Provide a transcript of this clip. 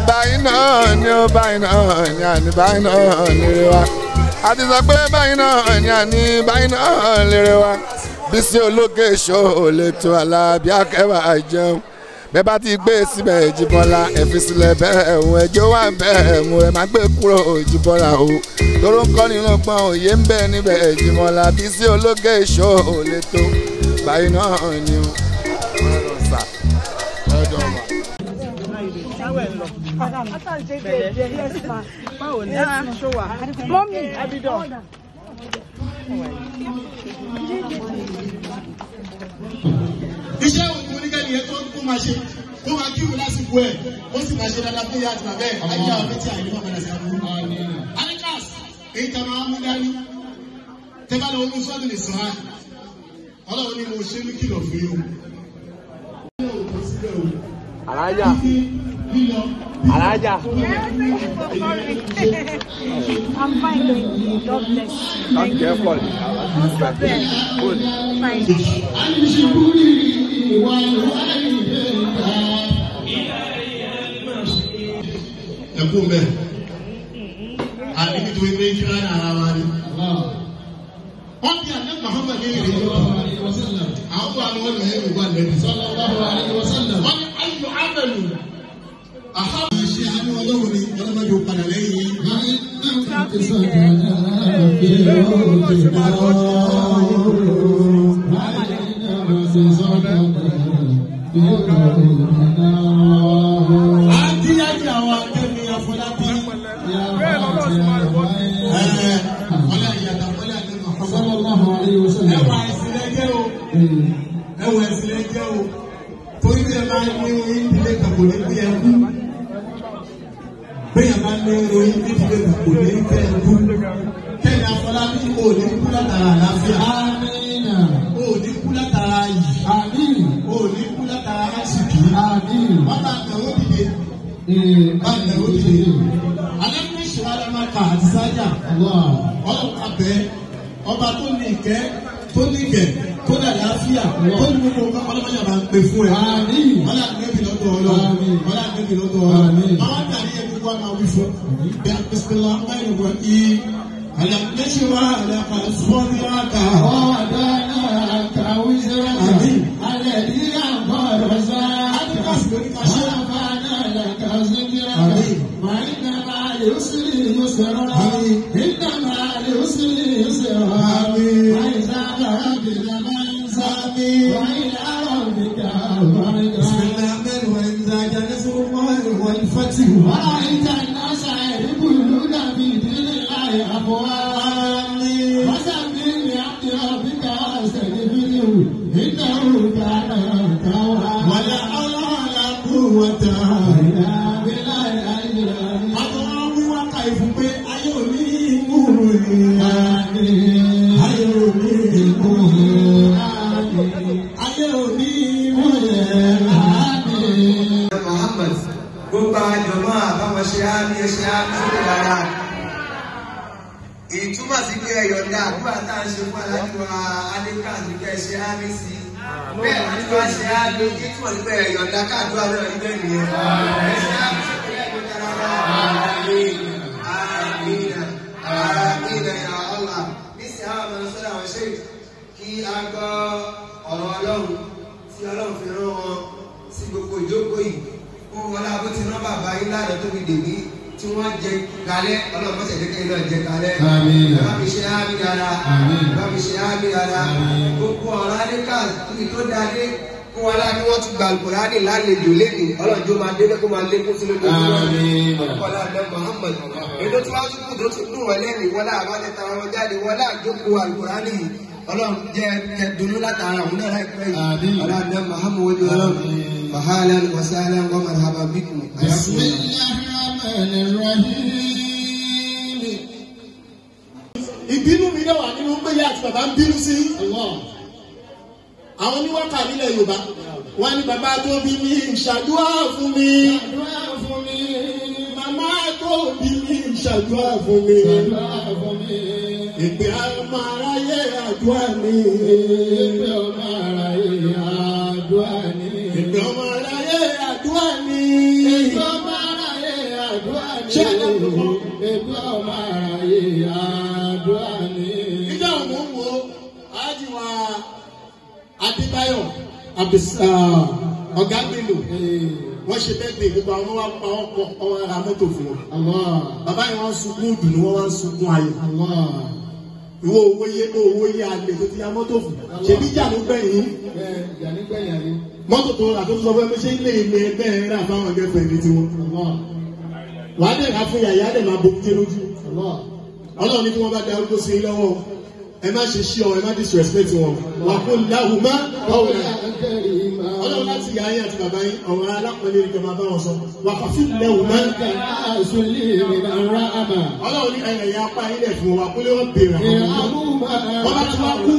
Báyìí náà ni ó báyìí náà ni àní báyìí náà lérè wa. A ti sọ pé báyìí náà ni àní báyìí náà lérè wa. Bísí Ológe ṣó lè tó Àlàbí akẹ́wà jẹun. Bẹ́ẹ̀ bá ti gbé síbẹ̀ Jíbọ́lá ẹ fi sílẹ̀ bẹ́ẹ̀ ẹ̀hún ẹjọ́ wà bẹ́ẹ̀ ẹ̀hún ẹ má gbé kúrò Jíbọ́lá o. Tóró ń kọ́ nínú pọ́n òye ń bẹ níbẹ̀ Jíbọ́lá. Bísí Ológe ṣó lè tó báyìí náà ni o. Iṣẹ́ òkú oníkẹ́ni yẹn tó ń kó máa ṣe kó máa kírun lásìkò ẹ̀ ó sì máa ṣe dáadáa fún ìyá àti bàbá ẹ̀ ayé àwọn méjì àìní máa padà sí àbúrò. Alikas èyí tá a máa mú dání tẹ́ bá lọ wọnú sọ́ọ̀dù lè sàn án ọlọ́run ni mo ṣe ní kìlọ̀ fún yín o. Alájà. Alájà. I'm fine, thank you. God bless you. Thank you. Fine. Ẹkú mbẹ àní nítorí pé kí láyé ara wa ni. Wọ́n bí àná Muhammad ní ìrìn àwọn tó wà ní wọ́n lè wà lẹ́nu. Wọ́n ní ayò amẹ̀lú. Àhàbà ṣe àánú ọlọ́run ni ọlọ́mọdé ò padà lẹ́yìn. Àdíyájú àwọn akẹ́mi Afọlábí. Ọlá ìyàtọ̀ Afọlá àti Mọ̀ọ́sán. Ẹwà ẹ̀sìn lẹ́jẹ́ o. Ẹwà ẹ̀sìn lẹ́jẹ́ o. Torí bí ẹ bá ní oyin ìdílé kan kò ní bí ẹ kú. Bẹ́ẹ̀ bá ní oyin ìdílé kan kò ní bí ẹ kú. Kẹ́mi Afọlábí ò ní kú látara àlàáfíà. Ò ní kú látara yìí. Ò ní kú látara àṣìkí. Wọ́n bá nàró dìde. Bá nàró dìde. Alẹ́ ní ìṣòro Alámáka àti Sájà. Ọlọ́run abẹ́ ọba tó ní ìkẹ́ tó ní ìgẹ̀ tó ní àlàáfíà tó ní gbogbo nǹkan ọlọ́mọdé àbá ń pè fún ẹ. Ọlá àgbẹ̀bí lọ́dọ̀ ọlọ́run. Ọlá àgbẹ̀bí lọ́dọ̀ ọlọ́run. Àwọn àgbàrí ẹ̀ gbogbo àmà wí fún. Bí a pèsè lọ àwọn ìlú yìí. Àlàmẹ́sìwá àlàkà sọ́ọ́dí àkà. ورأيت الناس يدخلون في دين الله أفواجا فسبح بحمد ربك واستغفره إنه كان توابا ولا حول ولا قوة إلا بالله العلي العظيم. Àwọn ọmọ wa ka ìfún pé ayé ò ní ìmú rẹ̀. Ayé ò ní ìmú rẹ̀. Ayé ò ní ìmú rẹ̀. Muhammad gbogbo àjọmọ́ àbáwọn ṣe á ní ẹṣẹ́ á ní sókè dáadáa. Ìtumọ̀ sí pé ẹ̀yọ̀ǹda àdúrà tá à ń ṣe fún aláàjì wa Adékà ní pé ẹṣẹ́ á ní sí. Bẹ́ẹ̀ láti wá ṣe á ní ìtumọ̀ sí pé ẹ̀yọ̀ǹda káàdúrà náà rí bẹ́ẹ̀ nìyẹn. Ẹṣẹ́ á ní sókè dáadáa. Àmín. Àmín. Àmín ya Allah. Nísìnyí àwọn ọmọ sọ́dọ̀ àwọn ṣe kí a gbọ́ ọ̀rọ̀ Ọlọ́run tí Ọlọ́run fi rán wọn sí gbogbo ìjókòó yìí. Ó wọlé abó ti rán bàbá yín lánàá tó fi dèmí tí wọ́n jẹ kalẹ̀ Ọlọ́run mọ̀sẹ̀ jẹ́ kẹ́yìn náà jẹ kalẹ̀. Bá mi ṣe ámì dára. Bá mi ṣe ámì dára. Gbogbo ọ̀rọ̀ Adéka tóbi tó dáadé kó wọlé kí wọ́n tún gba Al-Kùránì lálejò lẹ́nu Ọlọ́run jó máa délé kó máa lékún sí lójoojúmọ́. Ọlá àdá Muhammad. Èdè tí wọ́n tún kù tó tún dùn wọ́n lẹ́nu wọlé àbájá tara wọn jáde wọlé àjókòó Al-Kùránì yìí. Ọlọ́run jẹ́ kẹ́dùnú látara òun náà láìpẹ́ yìí. Ọlá àdá Muhammad wọlé Ọlọ́run. Fahlan wa sahlan wa marhaban bikum. بسم الله الرحمن الرحيم. Ìbínú mi náà wà nínú pé ìyá àti bàbá ń bínú sí. Àwọn oníwákà nílẹ̀ Yorùbá wọ́n ní bàbá tó bí mi ṣàdúrà fún mi. Ṣàdúrà fún mi. Màmá tó bí mi ṣàdúrà fún mi. Ṣàdúrà fún mi. Ìpè ọmọ aráyé àdúrà ni. Ìpè ọmọ aráyé àdúrà ni. Ìpè ọmọ aráyé àdúrà. àdúrà ni. Ètò ọmọ aráyé àdúrà ni. Ṣé àdúrà Ètò ọmọ aráyé àdúrà ni. Nígbà wo mò ń wo Alhaji wa Adébáyọ̀ Ọ̀gá Bello, wọ́n ṣe bẹ́ẹ̀ gbogbo àwọn wa pa wọ́n pọ̀, wọ́n ra mọ́tò fún wọn. Allah. Bàbá yẹn wọ́n sunkún ìdùnnú, wọ́n wá ń sunkún ayọ̀. Allah. Ìwọ owó yé owó yé alẹ́ tó ti ya mọ́tò fún. Ṣèbí ìjà ló gbẹ̀yìn. Bẹ́ẹ̀ ìjà nígbẹ̀yìn àní. Mọ́tò tó rà tó sọ fún ẹ pé ṣé ilé ilé ẹgbẹ́ ẹ rà fáwọn girlfriend tiwọn. Allah. Wàá dẹ̀ rà fún yàyà dẹ̀ máa bomijé lójú. Allah. Ọlọ́run ní kí wọ́n bá da arúgbó sí i lọ́wọ́. Ẹ má ṣe ṣí ọ, ẹ má disrespect wọn. Wà kó láhùn má ọ̀rọ̀. Ọlọ́run láti ìyá yín àti bàbá yín, ọ̀rọ̀ alápọ̀nlé ni kẹ́ máa bá wọn sọ. Wà fàfin lẹ́hùn má. Ọlọ́run ní ẹ̀yà apá yín lẹ̀ fún wa kó lè wọ́n bèèrè àwọn ọmọ. Wọ́n bá ti wá kú.